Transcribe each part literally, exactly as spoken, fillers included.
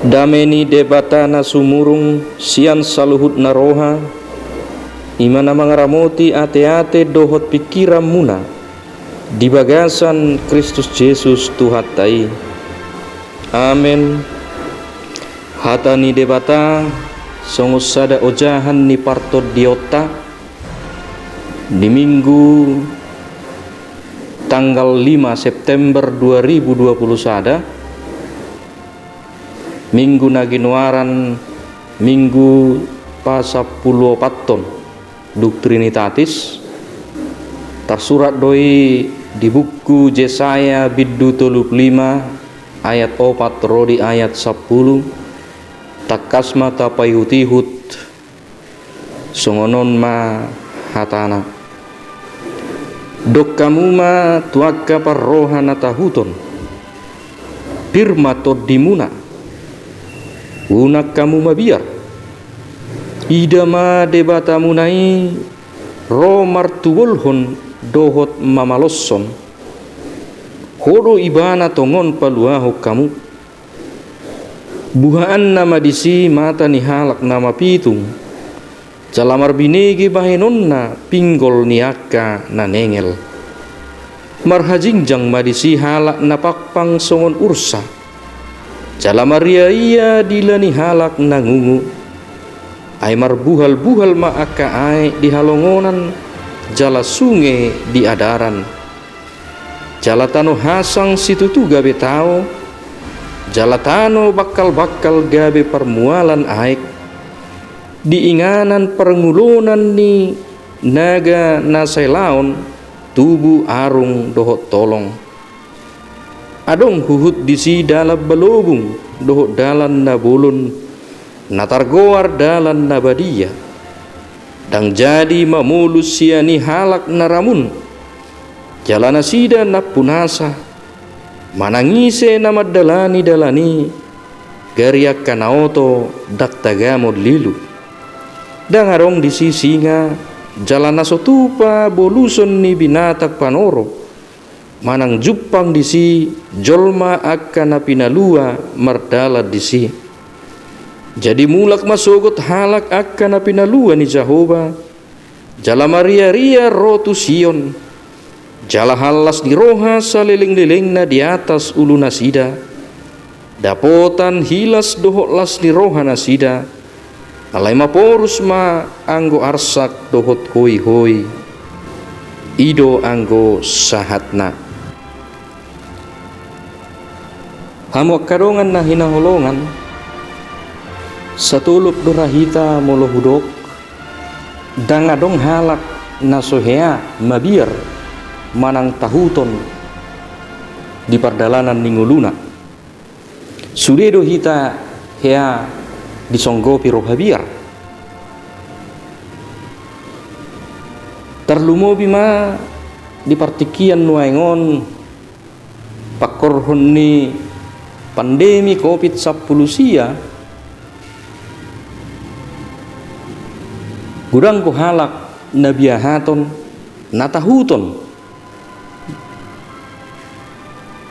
Dame ni Debata na sumurung sian saluhut na roha, i ma na mangaramoti ateate dohot pingkiranmuna di bagasan Kristus Jesus Tuhanta i. Amen. Hata ni Debata songon sada ojahan ni partondionta di Minggu tanggal lima September dua ribu dua puluh sada, Minggu na ginoaran Minggu pasampuluopathon dung Trinitatis. Tarsurat do i di buku Jesaya bindu tolu pulu lima ayat opat ro di ayat sampulu. Tangkas ma tapaihutihut. Songon on ma hatana: Dok hamu ma tu angka parroha na tahuton: Pir ma tondimuna, unang hamu mabiar. Ida ma Debatamuna i ro martubolhon dohot mamaloshon. Ho do Ibana tongon paluahon hamu. Buhaanna ma disi mata ni halak na mapitung, jala marbinege bahenonna pinggol ni angka na nengel. Marhajingjang ma disi halak na pangpang songon ursa, jala marriaria dila ni halak na ngungu. Ai marbuhalbuhal ma angka aek di halongonan, jala sunge di adaran. Jala tano hasang situtu gabe tao, jala tano bangkalbangkal gabe parmualan aek. Di inganan parngulonan ni naga na sailaon tubu arung dohot tolong. Adong huhut disi dalan balobung dohot dalan na bolon, na targoar dalan na badia. Ndang jadi mamolus sian i halak na ramun, jala nasida nampunasa. Manang ise na mandalani dalan i, gari angka na oto ndang tagamon lilu. Ndang adong disi singa, jala na so tupa boluson ni binatang panoro. Manang jumpang disi jolma angka na pinalua mardalan disi. Jadi mulak ma sogot halak angka na pinalua ni Jahowa, jala marriaria ro tu Sion. Jala hallas ni roha salelenglelengna di atas ulunasida. Dapotan hilas dohot las ni roha nasida. Alai maporus ma anggo arsak dohot hoihoi. I do anggo sahatna. Hamu angka dongan na hinaholongan, satolop do ra hita molo hudok, ndang adong halak na so hea mabiar manang tahuton di pardalanan ni ngoluna. Sude do hita hea disonggopi roha biar. Tarlumobi ma di partingkian nuaeng on, pangkorhon ni pandemi covid sampulu sia, godang do halak na biahaton, na tahuton,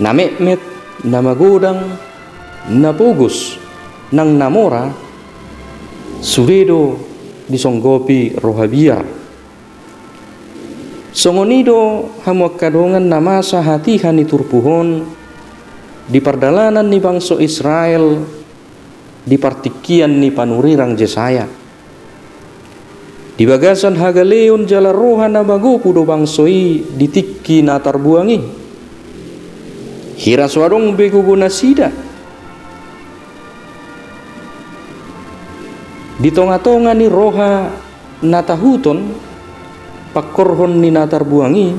na metmet, na magodang, na pogos, nang na mora, sude do disonggopi roha biar. Songon i do hamu angka dongan na masa hatiha ni turpuk on di pardalanan ni bangso Israel di partingkian ni panurirang Jesaya. Di bagasan hagaleon jala roha na magopu do bangso i di tingki na tarbuang i. Hira so adong be gogo nasida. Di tongatonga ni roha na tahuton, pangkorhon ni na tarbuang i,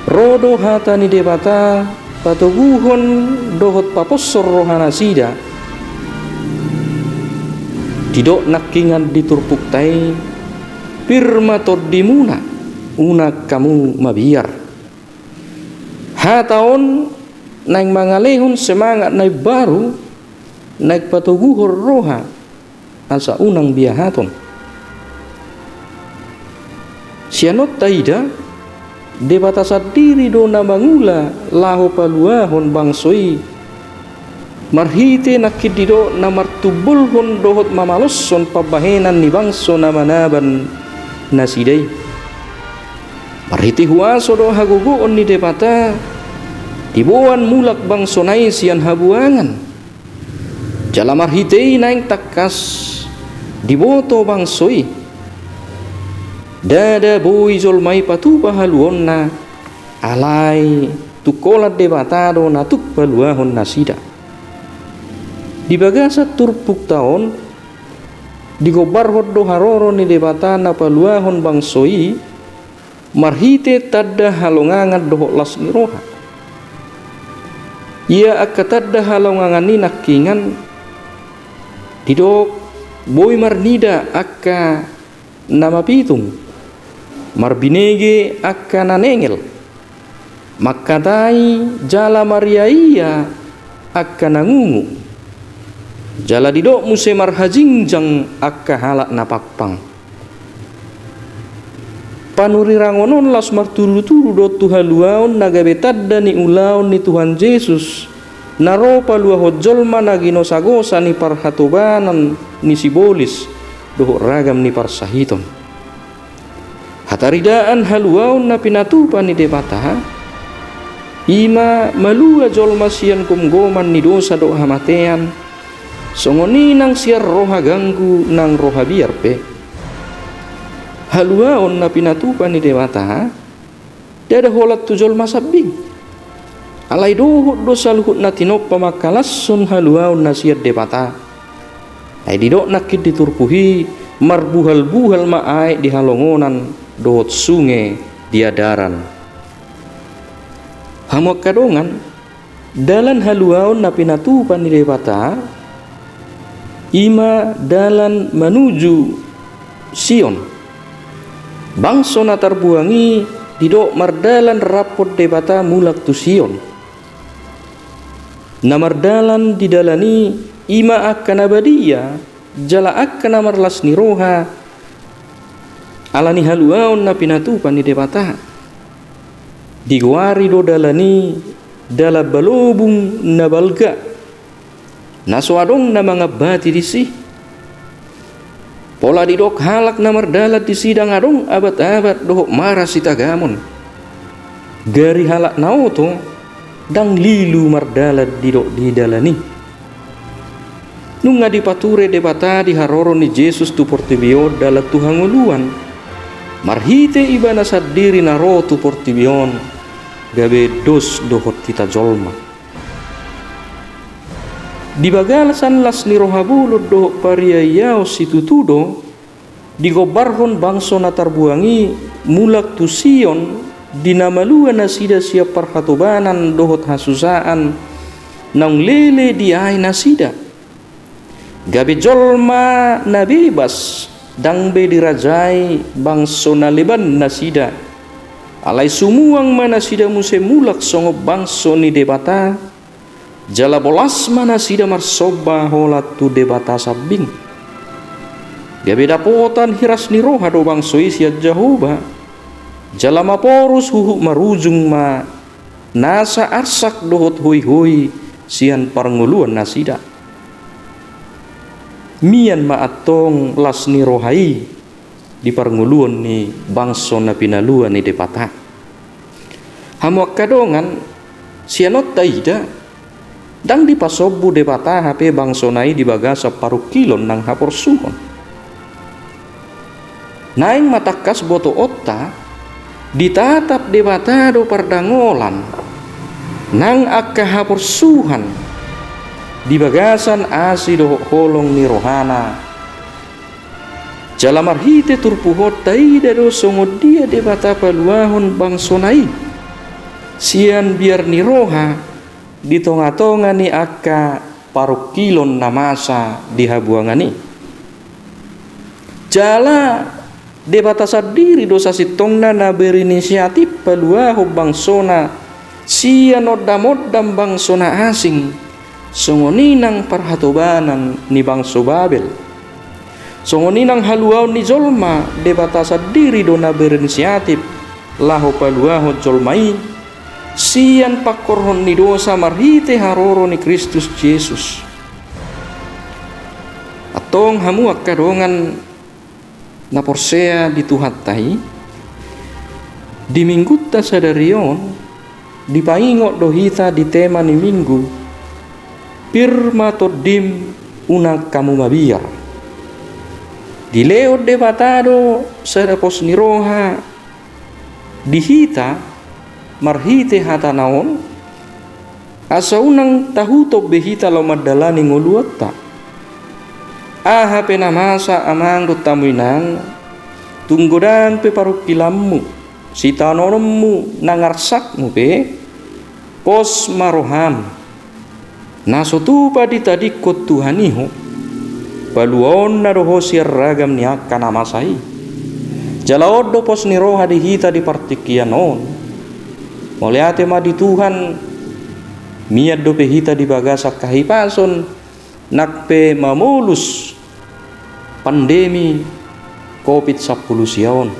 ro do hata ni Debata patoguhon dohot paposhon roha nasida. Didok nangkingan di turpukta i, pir ma tondimuna, unang hamu mabiar. Hata on naeng mangalehon semangat na imbaru, naeng patoguhon roha asa unang biahaton. Sian on taida, Debata sandiri do na mangula laho paluahon bangso i Marhite nangkin didok na martumbolhon dohot mamaloshon pambahenan ni bangso na manaban nasida i. Marhite huaso dohot hagogoon ni Debata, diboan mulak bangsona i sian habuangan. Jala marhite i naeng tangkas diboto bangso i. Ndada boi jolma i patupa haluaonna, alai tung holan Debata do na tuk paluahon nasida. Di bagasan turpukta on, digombarhon do haroro ni Debata na paluahon bangso i, marhite tanda halongangan dohot las ni roha. Ia angka tanda halongangan i nangkiningan, didok boi marnida angka na mapitung, marbinege angka na nengel, mangkatai jala mariaia angka na ngungu, jala didok muse marhajingjang angka halak na pangpang. Panurirang on las martudutudu do tu haluaon na gabe tanda ni ulaon ni Tuhan Jesus, na ro paluahon jolma na ginosagosa ni parhatobanan ni sibolis dohot ragam ni parsahiton. Hataridaan haluaon na pinatupa ni Debata, i ma malua jolma sian gomgoman ni dosa dohot hamatean, songon i nang sian roha ganggu nang roha biar pe. Haluaon na pinatupa ni Debata, ndada holan tu jolma sambing. Alai dohot do saluhut na tinompa mangkalashon haluaon na sian Debata. Ai didok nangkin di turpuk i, marbuhalbuhal ma aek di halongonan dohot sunge di adaran. Hamu angka dongan, dalan haluaon na pinatupa ni Debata, i ma dalan manuju Sion. Bangso na tarbuang i didok mardalan raphon Debata mulak tu Sion. Na mardalan di dalan i, i ma angka na badia, jala angka na marlas ni roha, ala ni haluaon na pinatupa ni Debata. Digoari do dalan i dalan balobung na balga, na so adong na mangambati disi. Pola didok halak na mardalan disi ndang adong abat-abat dohot mara sitagamon. Gari halak na oto ndang lilu mardalan didok di dalan i. Nunga dipature Debata di haroro ni Jesus tu portibi on dalan tu hangoluan, marhite Ibana sandiri na ro tu portibi on, gabe dos dohot hita jolma. Di bagasan las ni roha bolon dohot pariaiaon situtu do digombarhon bangso na tarbuang i mulak tu Sion, di na malua nasida sian parhatobanan dohot hasusaan naung lele diae nasida. Gabe jolma na bebas, ndang be dirajai bangso na leban nasida. Alai sumuang ma nasida muse mulak songon bangso ni Debata, jala bolas ma nasida marsomba holan tu debata sambing. Gabe dapotan hiras ni roha do bangso i sian Jahowa, jala maporus huhut marujung ma nasa arsak dohot hoihoi sian parngoluan nasida. Mian ma antong las ni roha i di parngoluon ni bangso na pinalua ni Debata. Hamu angka dongan, sian on taida, ndang dipasombu Debata hape bangsona i di bagasan parungkilon nang haporsuhon. Naeng ma tangkas botoonta, ditatap Debata do pardangolan nang angka haporsuhan di bagasan asi dohot holong ni rohana. Jala marhite turpuk on taida do songon dia Debata paluahon bangsona i sian biar ni roha di tongatonga ni angka parungkilon na masa di habuangan i. Jala Debata sandiri do sasintongna na berinisiatif paluahon bangsona sian ondamondam bangso na asing, songon i nang parhatobanan ni bangso Babel. Songon i nang haluaon ni jolma, Debata sandiri do na berinisiatif laho paluahon jolma i, sian pangkorhon ni dosa marhite haroro ni Kristus Jesus. Antong hamu angka dongan na porsea di Tuhanta i, di Minggunta sadari on, dipaingot do hita di tema ni Minggu: Pir ma tondim, unang hamu mabiar. Dilehon Debata do sada pos ni roha di hita marhite hatana on, asa unang tahuton be hita laho mandalani ngoluanta. Aha pe na masa amang dohot hamu inang, tung godang pe parungkilanmu, sitaononmu nang arsakmu pe, pos ma roham. Na so tupa ditadingkon Tuhan i ho, paluaonna do ho sian ragam ni angka na masa i. Jala on do pos ni roha di hita di partingkian on. Mauliate ma di Tuhan, mian dope hita di bagasan hahipason, nang pe mamolus pandemi covid sampulu sia on.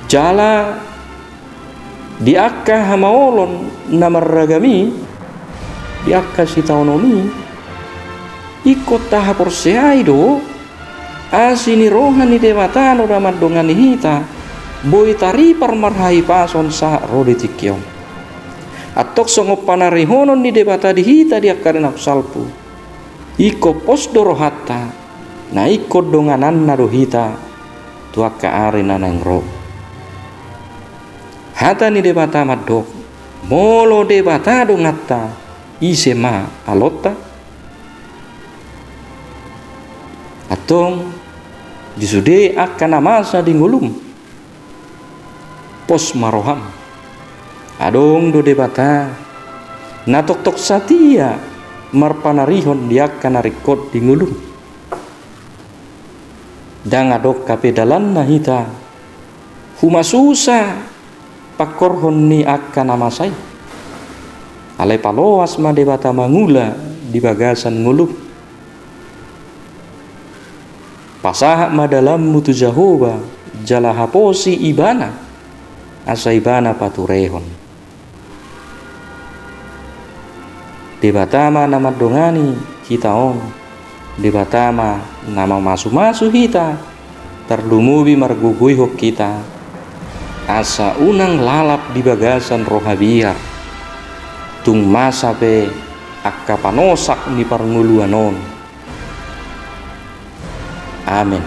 Jala di angka hamaolon na marragam i, di angka sitaonon i, ingkon tahaporseai do asi ni roha ni Debata na mandongani hita, boi taripar marhahipason sahat ro di tingki on. Antong songon panarihonon ni Debata di hita di angka ari na salpu, ingkon pos do rohanta, na ingkon dongananna do hita tu angka ari na naeng ro. Hata ni Debata mandok: Molo Debata donganta, ise ma alonta? Antong, di sude angka na masa di ngolum, pos ma roham. Adong do Debata na tongtong satia marpanarihon di angka na ringkot di ngolum. Ndang adong hape dalanna hita humasusa pangkorhon ni angka na masa i. Alai paloas ma Debata mangula di bagasan ngolum. Pasahat ma dalanmu tu Jahowa, jala haposi Ibana, asa Ibana paturehon. Debata ma na mandongani hita on, Debata ma na mamasumasu hita, tarlumobi margogoihon hita, asa unang lalap di bagasan roha biar, tung masa pe angka panosak ni parngoluan on. Amen.